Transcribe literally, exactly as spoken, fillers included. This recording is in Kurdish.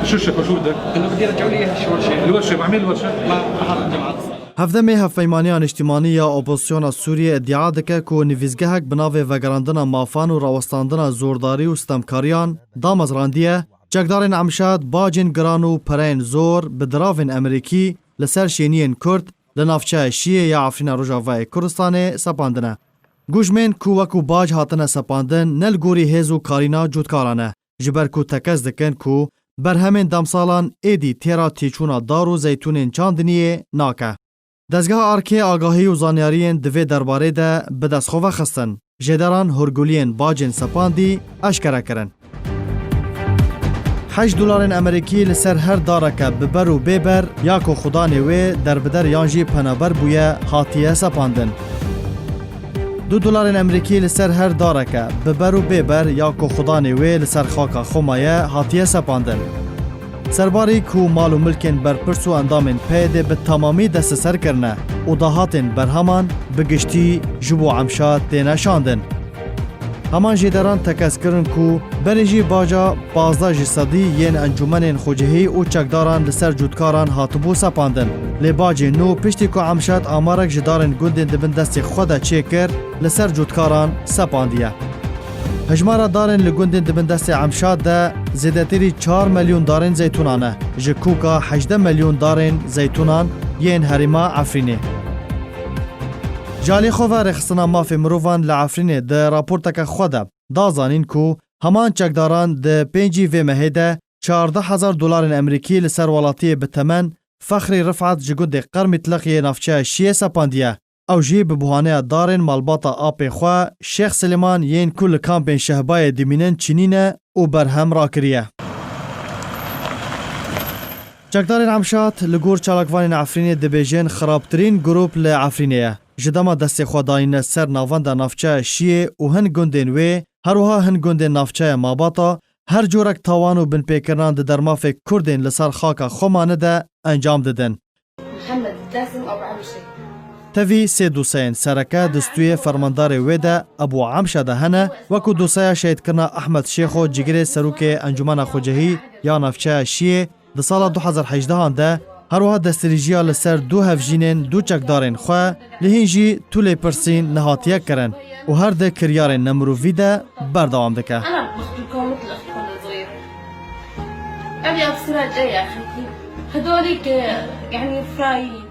شو الشكوى؟ شو بدك؟ انه بدي يرجعوا لي اياها الورشه. الورشه، مع مين الورشه؟ مع احد الجماعات. Hevdemê Hevpeymaniya Niştimanî ya Opozisyona Sûriyê îdia dike ku nivîsgehek bi navê Vegerandina Mafan û Rawestandina Zordarî û Sitemkariyan damezrandiye, çekdarên Emşad bacên giran û pereyên zor bi diravên Amerîkî li ser şêniyên Kurd li navçeya Şiyê ya Efrîna Rojavayê Kurdistanê sepandine. Gujmên ku wekû bac hatine sepandin ne li gorî hêz û karîna cotkaran e, ji ber ku tekez dikin ku berhemên demsalan êdî têra têçûna dar û zeytûnên çandiniyê nake. Dezgeha Arkê agahî û zanyariyên di vê derbarê de bi dest xwe ve xistin. Jêderan hûrguliyên bacên sepandî eşkere kirin. Heşt dolarên Amerîkî li ser her dareke bi ber û bê ber ya ku xudanê wê derbider yan jî penaber bûye hatiye sepandin. Du dolarên Amerîkî li ser her dareke bi ber û bê ber ya ku xudanê wê li ser xaka xwe maye hatiye sepandin. Serbarî ku mal û milkên berpirs û endamên P Y D bi temamî desteser kirine û dahatên berheman bi giştî ji bo Emşad têne şandin. Heman jêderan tekez kirin ku berê jî baca pazdeh ji sedî yên encûmenên xwecihî û çekdaran li ser cotkaran hatibû sepandin. Lê bacê nû piştî ku Emşad amarek ji darên gundên di bin destê xwe de çêkir, li ser cotkaran sepandiye. Hejmara darên li gundên di bin destê Emşad de zêdetirî çar milyon darên zeytûnan e, ji koka hejdeh milyon darên zeytûnan yên herêma Efrînê. Ji alî xwe ve Rêxistina Mafê Mirovan li Efrînê di raporteke xwe de da zanîn ku heman çekdaran di pêncî vê mehê de çardeh hezar dolarên Amerîkî li ser welatiyê bi temen Fexrî Rifat ji gundê Qermîtliq yê navçeya Şiyê sepandiye. Ew jî bi buhaneya darên malbata apê xwe Şêx Silêman yên ku li kampên Şehbayê dimînin çinîne û berhem rakiriye. Çekdarên Emşad li gor çalakvanên Efrînê dibêjin xirabtirîn grûp li Efrînê ye. Ji dema destê xwe danîne ser navenda navçeya Şiyê û hin gundên wê, her wiha hin gundên navçeya Mabata, her corek tawan û binpêkirinan di dermafê Kurdên li ser xaka xwe mane de encam didin. Mihemed Dezim Ebu Emşê. Tevî sê doseyên sereke di stûyê fermandarê wê de Ebû Emşa de hene, wekû doseya şehîdkirina Ehmed Şêxo Cigirê serokê Encûmena Xwecihî ya navçeya Şiyê di sala du hezar hejdehan de, her wiha destdirêjiya li ser du hevjînên du çekdarên xwe, li hîn jî tu lêpirsîn nehatiye kirin û her di kiryarên nemirovî de berdewam dike. أنا مخلوقة مثل أخوكم الصغير. أبي أبصر الجاي يا أخي. هدوليك يعني فرايين.